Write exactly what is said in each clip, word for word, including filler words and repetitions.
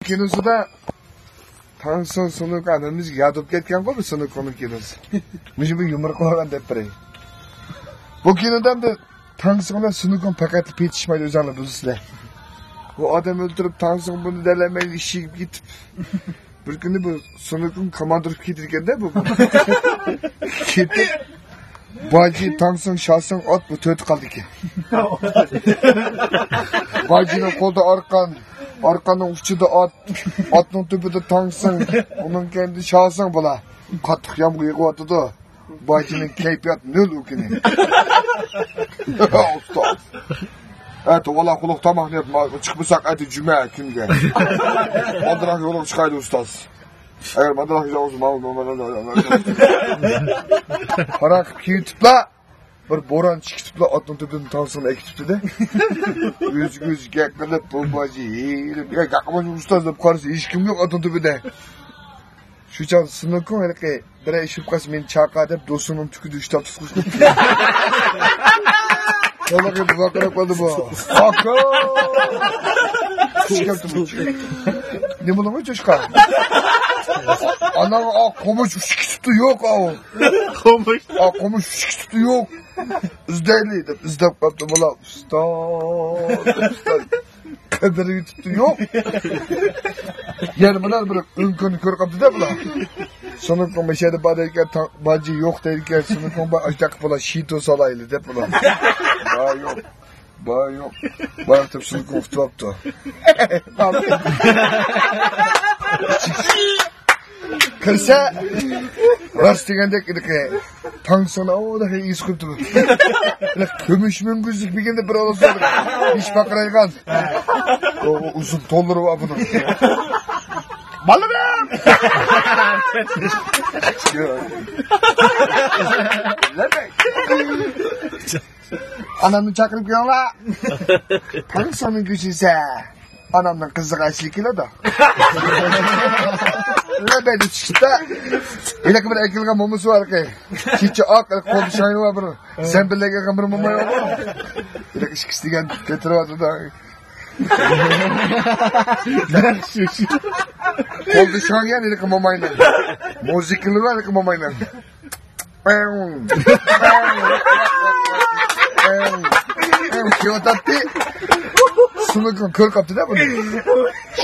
كىنوسىدا تاڭسىڭ سۇنۇكۇڭ ھەممىمىزگە ياد بولۇپ كەتكەنغۇ بۇ سۇنۇكۇڭنىڭ كىنوسى. مۇشۇ بىر يۇمۇر قىلىۋالغان دەپ بېرەي. بۇ كىنودا ئەمدى تاڭسىڭ بىلەن سۇنۇكۇڭ پەقەت پېتىشمايدۇ، ئۆزۈڭلار بىلىسىلەر. بۇ ئادەم ئۆلتۈرۈپ تاڭسىڭ بۇنى دەلەلمەي ئىشىگە كېتىپ. بىر كۈنى بۇ سۇنۇكۇڭ كوماندىرغا كېتىدىكەن-دە بۇ. كېتىپ باجى، تاڭسىڭ، شاسىڭ ئات بۇ تۆتى قالدىكەن. باجىنىڭ قولىدا ئارقان، ئارقاننىڭ ئۇچىدا ئات، ئاتنىڭ تۈپىدە تاڭسىڭ، ئۇنىڭ كەينىدە شاسىڭ بۇلار. قاتتىق يامغۇر يېغىۋاتىدۇ. باجىنىڭ كەيپىياتى نۆل ئۇ كۈنى. ئۇستاز. ئەتە ۋالا قۇلۇق تاماقنى يەپ، ما-، چىقمىساق ئەتە جۈمە كۈنگە. ئالدىراق يولغا چىقايلى ئۇستاز. ئەگەر ماندىراق يولغا، ما-، ما-، ما-، ما-، قاراڭ قىلىپ كېتىپلا، بىر بوران چىقىتىپلا ئاتنىڭ تۈپىدىن تاڭسىڭنى ئەكېتىپتۇ-دە. ئۆزىگە ئۆزى گەپ قىلىپ، بۇ باجى ھېرىپ، يا گەپ قىلماي ئۇستاز دەپ قارىسا، ھېچكىم يوق ئاتنىڭ تۈپىدە. شۇ چاغدا سۇنۇكۇڭ ھېلىقى بىرەر ئىش بولۇپ قالسا مېنى چاقىر دەپ دوستۇمنىڭ تۈكىدە ئۈچ تال تۇتقۇچ قىلىپ. ۋاقىراپ قالدى بۇ. ئاكا! چۈشۈپ كەپتۇ بۇ. نېمە بولدۇڭ چوشقا؟ ئاناڭ ئا قومۇش ئۈچ كېتىپتۇ يوق ئاۋۇ. قومۇش. ئا قومۇش ئۈچ كېتىپتۇ يوق. ئىزدەيلى دەپ ئىزدەپ قاپتۇ بۇلار. ئۇستاز، ئۇستاز. قەدرى يېتىپتۇ، يوق. يەنە بۇلار بىر ئۆڭكۈرنى كۆرۈپ قاپتۇ-دە بۇلار. سۇنۇكۇڭ مەشەدە بار دەيدىكەن، تاڭ-، باجى يوق دەيدىكەن، سۇنۇكۇڭ بار، ئاشتاق بۇلار شىتو سالايلى دەپ بۇلار. بار يوق، بار يوق. بار دەپ سۇنۇكۇڭ ئۇتۇۋاپتۇ. كىرسە، راست دېگەندەك ئىدىكى. تاڭسىڭنى ئاۋۇ دەپ ئېسىپ قويۇپتۇ. كۈمۈش مۈڭگۈزلۈك بېگىندە بىر ئالسا، ھېچ پارقىرايدىغان. ئۇ، ئۇ ئۇزۇن تونلىرى بار بۇنىڭ. بالىلىرىم! ئانامنى چاقىرىپ كېلىڭلار. تاڭسىڭنىڭ گۆشى يېسە، ئانامنىڭ قىزىغا ئەسلى كېلىدۇ. لەبەيدە چىقىشتا، ھېلىقى بىر ئەكېلگەن مومىسى بار ئىكەن. كېچە ئاق، قولدا شاينى بار بىر. سەن بىلەن كەلگەن بىر موماي بار. ھېلىقى ئىككىسى دېگەن كۆتۈرۈۋاتىدۇ. قولدا شاڭيان ھېلىقى موماينىڭ. مۇزىكىلىرى بار ھېلىقى موماينىڭ. كېلىۋاتاتتى. سۇنۇكۇڭ كۆرۈپ قاپتۇ-دە بۇنى.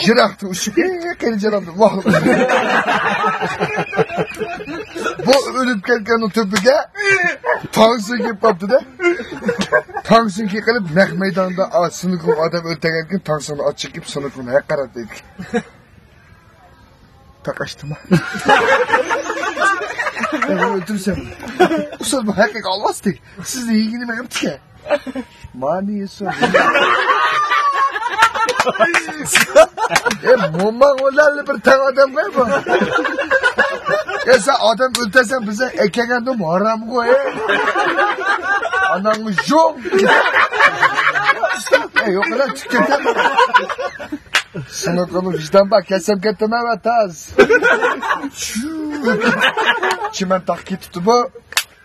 يىراقتىن ئۇچۇپ، قېنى جانابدىن، ۋاھ. بۇ ئۆلۈپ كەتكەننىڭ تۆپىگە تاڭسىڭ كېلىپ قاپتۇ-دە. تاڭسىڭ كېلىپ، نەق مەيداندا، ئا، سۇنۇكۇڭ ئادەم ئۆلتۈرگەندىن كېيىن تاڭسىڭنى ئاچىقىپ، سۇنۇكۇڭنى ھەقارەت دەيدىكەن. تاقاشتىما. مەن ئۆلتۈرسەم. ئۇستاز، بۇ ھەقىقىي ئالۋاستى. سىزنى يېگىنى مەن ئەمتىكەن. مانى يېسۇن. ئە، موماڭ ئۆلەرلى بىر تەڭ ئادەم غەي بۇ. ئە، سەن ئادەم ئۆلتۈرسەڭ، بىزنىڭ ئەكەلگەندىن ھارامغۇ، ئە. ئاناڭ يوق. ئە، يوق، ئەلەن چىقىپ كەتتى. سۇنۇقۇڭنىڭ ۋىجدان بار، كەتسەم كەتتىم ۋە تاز. چىمەن تاق كېتىپتۇ بۇ.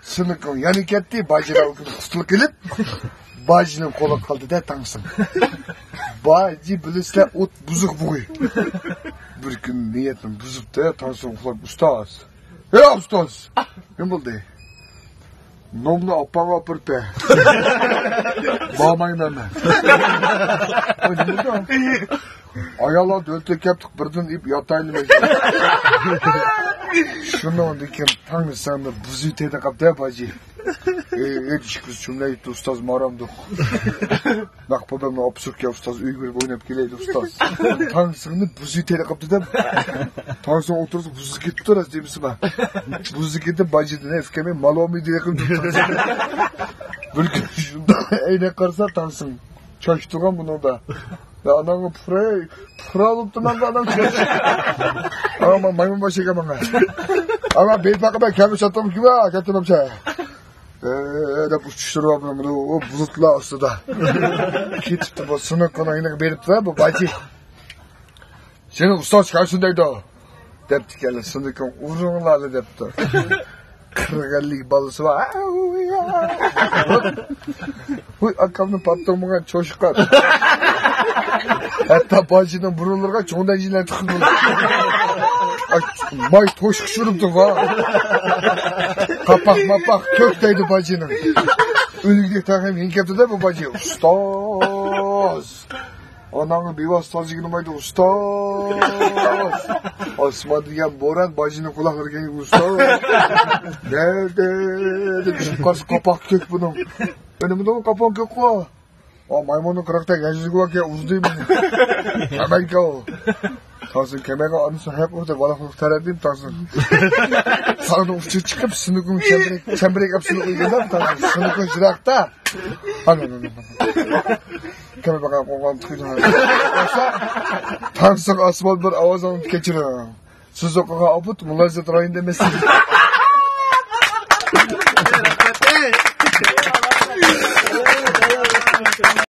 سۇنۇقۇڭ يەنە كەتتى، باجىدا ئۇ كۈنى قۇتۇلۇپ كېلىپ، باجىنىڭ قولىغا قالدى-دە تاڭسىڭ. باجى بىلىسىلەر ئوت بۇزۇق بۇغى. بىر كۈنى نىيەتنى بۇزۇپتۇ، تاڭسىڭ ئۇخلاپ، ئۇستاز. ھە، ئۇستاز! نېمە بولدى؟ نومنى ئاپاڭغا ئاپىرىپ بەر. بارمايمەن مەن. ئاي، نېمە بولدى؟ ئاياللار دۆلىتىگە كەپتۇق، بىردىن ئېيىپ ياتايلى مەن. شۇنىڭدىن كېيىن تاڭسىڭنى بۇزۇۋېتەيدىغان قاپتۇ باجى. ئەي، ئەي، چۈشكۈز چۈملەيتتى ئۇستاز مارامدۇق. نەق پۇلۇمنى ئاپىسۇركە ئۇستاز، ئۆيگە بېرىپ ئويناپ كېلەيلى ئۇستاز. تاڭسىڭنى بۇزۇۋېتەيلى قاپتۇ دەپ. تاڭسىڭ ئولتۇرسا بۇزۇلۇپ كېتىپتۇ راست دېمىسىما. بۇزۇلۇپ كېتىپ باجىدىن ئەسكەرمەي مال ئالمايدۇ يېقىن. بىر كۈنى شۇنداق ئەينەك قارىسا تاڭسىڭ چاچ تۇرغان بۇنىڭدا. يا ئاناڭغا پۇخرا، پۇخرا بوپتۇ ماڭا ئاناڭ. ئاما مايمۇن باش ئىكەن ماڭا. ئاما بىر پاقا بەك كەلمە چاتتىم كىما، كەتتىم ئەمسە. ئە، دەپ ئۇچۇشتۇرۇپ ئۇ بۇلۇتلار ئاستىدا. كېتىپتۇ بۇ سۇنۇقۇڭنىڭ يېنىغا بېرىپتۇ بۇ باجى. سېنى ئۇستاز چىقارسۇن دەيدۇ. دەپتىكەنلەر، سۇنۇقۇڭ ئۇرۇڭلارلا دەپتۇ. قىرىق ئەللىك بالىسى بار. ۋۇي، ئاكامنى پاتتىڭ ماڭا چوشقا. ھەتتا باجىنىڭ بۇرۇنلىرىغا چوڭ دەنجىلەر تىقىلدى. ماي توشۇق چۈشۈرۈپتۇ ۋا. قاپاق ماپاق كۆك دەيدۇ باجىنىڭ. ئۆلۈكتەك تەڭ ھېڭىپ كەپتۇ-دە بۇ باجى. ئۇستاز! ئاناڭغا بىۋاسىتە تازا يىغلىمايدۇ، ئۇستاز! ئاسمان دېگەن بوران باجىنىڭ قۇلاقلىرىغا كەلگەن، ئۇستاز! نەدە؟ دەپ چىقىپ قارىسا قاپاق كۆك بۇنىڭ. ئەنە بۇنىڭ قاپاق كۆك-قۇ. ئا، مايمۇننىڭ قىرىقتەك يەجىگىۋاكى ئۇزدى. ئامېرىكا ئۇ. تازا كەمەگە ئانىسى ھەق ئۇردى، بالا قۇلۇق تەرەددىم تازا. ساغدىن ئۇچۇپ چىقىپ، سىنىكۇن چەمبىرەك، چەمبىرەك ئەپ سىنىق ئۆيگە تازا. سىنىكۇن يىراقتا. ئانا، ئانا، ئانا. كەمە بەقە قوغان تۇخۇيدۇ. تاڭسىق ئاسمان بىر ئاۋاز ئاڭلاپ كەچۈرۈڭ. سىز ئوقۇغان ئابۇت مۇلازىمەت رايونىدا ئەمەس.